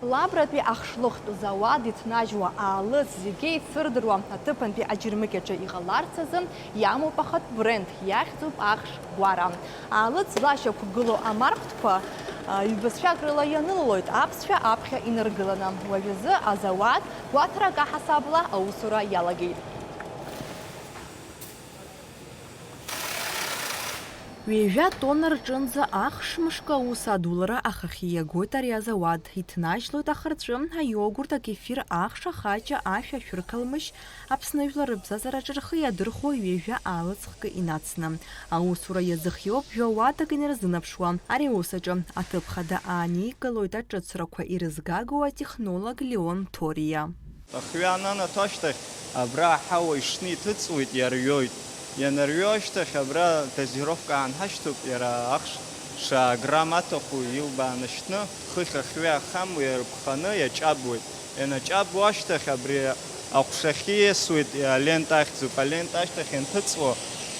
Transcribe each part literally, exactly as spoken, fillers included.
Лабратәи ахшлыхтә зауад иҭнажьуа аалыҵ зегьы еицырдыруа аҭыԥантәи аџьармыкьаҿы иҟаларц азы иамоуп ахатә бренд, иахьӡуп ахш гәара. Аалыҵ злашьақәгылоу амархәҭқәа, а, ҩбацәак рыла ианылалоит аԥсшәа аԥхьа инаргыланы. Уажәазы азауад гәаҭарак аҳасабала аусура иалагеит. Ҩажәа тонна рҿынӡа ахш мшкы аус адулара ахахьы иагоит ари азауад. Иҭнажьлоит ахырҵәы, аиогурт, акефир, ахш, ахаҷа, ашә, ашәырқалмышь, Аԥсны жәлар рыбзазараҿы рхы иадырхәо ҩажәа аалыҵ хкы инацны. Аусура иазыхиоуп жәа-уадак инарзынаԥшуа. Ари аус аҿы аҭыԥ хада ааникылоит аҿыцрақәа ирызгагоу атехнолог Леон Ҭориа. Ахҩа ананаҭо ашьҭахь, абра аҳауа ишны иҭыҵуеит, иарҩоит. Ианарҩо ашьҭахь, абра дозировка аанҳашьҭуп, иара ахш шаграмм аҭаху илбааны шьҭны, хыхь ахҩа ахамуа иарԥханы иаҷабуеит. Ианаҷабуа ашьҭахь, абри аҟәшахьы ииасуеит, алента ахьӡуп. Алента ашьҭахь ианҭыҵуа,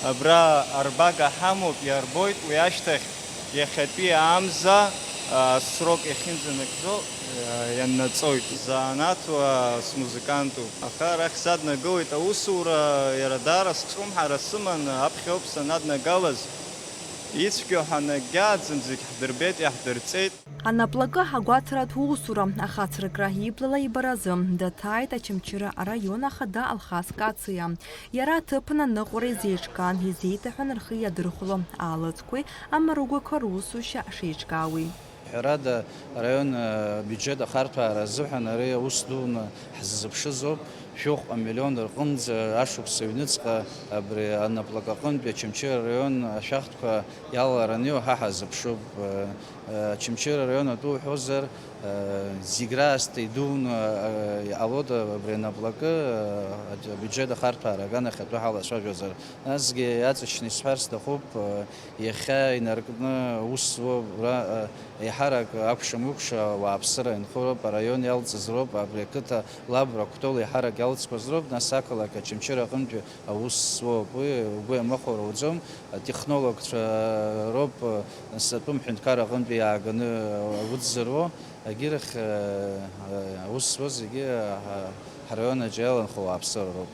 абра арбага ҳамоуп, иарбоит, уи ашьҭахь иахьатәи амза, а, срок иахьынӡанагӡо, а, ианнаҵоит. Занааҭла смузыкантуп. Аха арахь саднагылеит аусура, иара даара сҿлымҳара сыман, аԥхьа ауп санаднагалаз. Ицәгьоу ҳанагьааӡам, зегь ҳдырбеит, иаҳдырҵеит. Анаплакы агәаҭаратә усура ахацыркра иблала ибаразы даҭааит Очамчыра араион ахада Алхас Кациа. Иара аҭыԥан аныҟәара изеиҿкаан, изеиҭаҳәан рхы иадырхәало аалыҵқәеи амаругақәа русушьа шеиҿкаауеи. Ҳәарада, араион, э, абиуџьет ахарҭәаара азыҳәан ари аус дуны ҳзызыԥшыз ауп. Шәыхәҟа миллион рҟынӡа ашықәс аҩныҵҟа абри анаплак аҟынтәи Очамчыра араион ашәахтәқәа иалалараны иоуа ҳа ҳазыԥшуп. Э, э, Очамчыра араион атәы уҳәозар, э, зегь раасҭа идуны, э, иҟалода абри анаплакы, э, абиуџьет ахарҭәаара аганахь атәы ҳалацәажәозар? Насгьы иаҵшьны исҳәар сҭахуп, э, иахьа инаркны аус зуа ура, э, еиҳарак акәша-мыкәша ауааԥсыра инхо роуп, араион иалҵыз роуп, абри ақыҭа Лабра Кәтол еиҳарак иалҵқәаз роуп, нас ақалақь Очамчыра аҟынтәи аус зуоуп. Уи угәы иамыхәар ауӡом, атехнологцәа роуп, нас атәым ҳәынҭқарра аҟынтәи иааганы аус зыруа, егьирахь, э, э, аус зуа зегьы, э, ҳараион аҿы иаланхо ауааԥсыра роуп.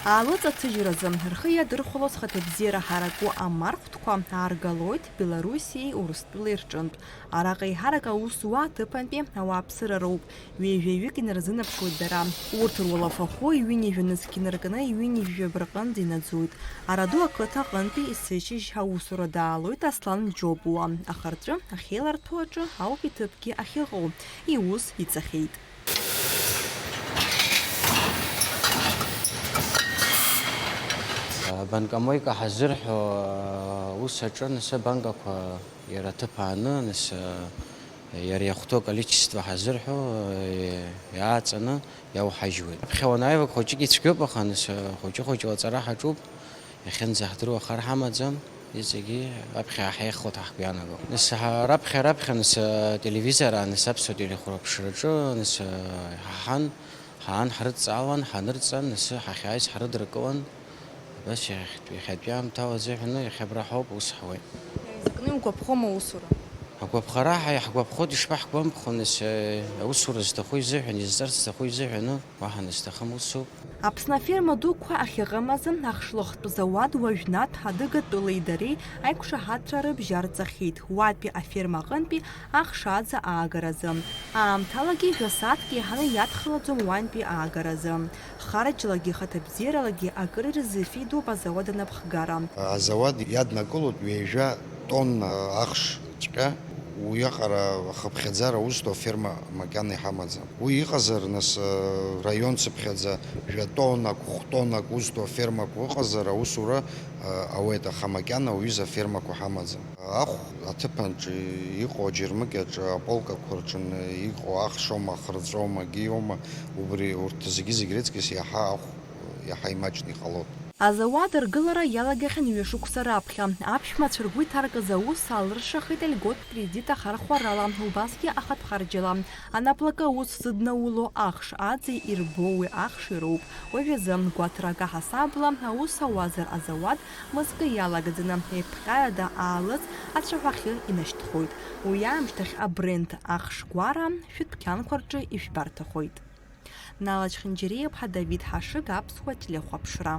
Аалыҵ аҭыжьразы рхы иадырхәало зхаҭабзиара ҳараку амархәҭқәа ааргалоит Белоруссиеи Урыстәылеи рҿынтә. Араҟа еиҳарак аус зуа аҭыԥантәи ауааԥсыра роуп, ҩажәаҩык инарзынаԥшуеит дара. Урҭ руалафахәы ҩынҩажәа нызқь инаркны ҩынҩажәаба рҟынӡа инаӡоит. Араду ақыҭа аҟынтәи есышьыжь аусура даалоит Аслан Џьопуа. Ахырҵәы ахьеиларҭәо аҿы ауп иҭыԥгьы ахьыҟоу, иус иҵахьеит. Банкомойка ҳазырҳәо, ус аҿы, нас, абанкақәа иара аҭыԥ ааны, нас, иара иахәҭоу аколичество ҳазырҳәо, иааҵаны иауҳажьуеит. Аԥхьа уанааилак хәыҷык ицәгьоуп, аха, нас, хәыҷы-хәыҷла аҵара ҳаҿуп. Иахьынӡаҳдыруа хар ҳамаӡам, иҵегьы аԥхьа ҳаихлоит ҳа ҳгәы иаанаго. Нас ҳа раԥхьа, раԥхьа, нас, ателевизор, нас аԥсуа телехәаԥшраҿы, нас, ҳаҳан, ҳаан ҳрыдҵаауан, ҳанырҵан, нас ҳахьааиз ҳрыдыркылан. Абас иахьатәи, иахьатәи аамҭала азыҳәан, иахьа абра ҳауп, ус ҳауеит. Иаизакны иугәаԥхома аусура? Агәаԥхара ҳа иаҳгәаԥхоит, ишԥаҳгәамԥхо, нас, аусура зҭаху изыҳәан, изҵарц зҭаху изыҳәан, уаҳа нас зҭахым усуп. Аԥсны аферма дуқәа ахьыҟам азы ахшлыхтә зауад уажәнатә адыгатәылеи дареи аиқәшаҳаҭра рыбжьарҵахьеит уатәи аферма аҟынтәи ахш аӡа аагаразы. Аамҭалагьы жәа-сааҭк еиҳаны иадхалаӡом уантәи аагаразы. Харџьлагьы хаҭабзиаралагьы акыр ирзыфеидоуп азауад анапхгара. Азауад иаднакылоит ҩажәа тонна ахш. Ҵәҟьа уиаҟара ахыԥхьаӡара узҭо аферма макьана иҳамаӡам. Уи иҟазар, нас, раион цыԥхьаӡа жәа-тоннак, хә-тоннак узҭо афермақәа ыҟазар, аусура ауеит, аха макьана уҩыза афермақәа ҳамаӡам. Ахә аҭыԥанҿы иҟоу аџьармыкьаҿы аполкақәа рҿы иҟоу ахшоума, ахырҵәоума, агиоума, убри урҭ зегьы-зегь рыҵкьыс иаҳа ахә, иаҳа имаҷны иҟалоит. Азауад аргылара иалагахьан ҩышықәса раԥхьа. Аԥшәмацәа ргәы иҭаркыз аус алыршахеит льготә кредит ахархәарала, убасгьы ахатә харџьала. Анаплакы аус зыднауло ахш аӡи ирбо уи ахш ироуп. Уажәазы, гәаҭарак аҳасабала, аус ауазар азауад мызкы иалагӡаны, еиԥҟьарада аалыҵ ацәаҳәахьы инашьҭхоит. Уи аамышьҭахь абренд ахш гәара шәыдәқьанқәа рҿы ишәбарҭахоит. Нала Чхинџьариа-иԥҳа, Давид Ҳашыг, Аԥсуа телехәаԥшра.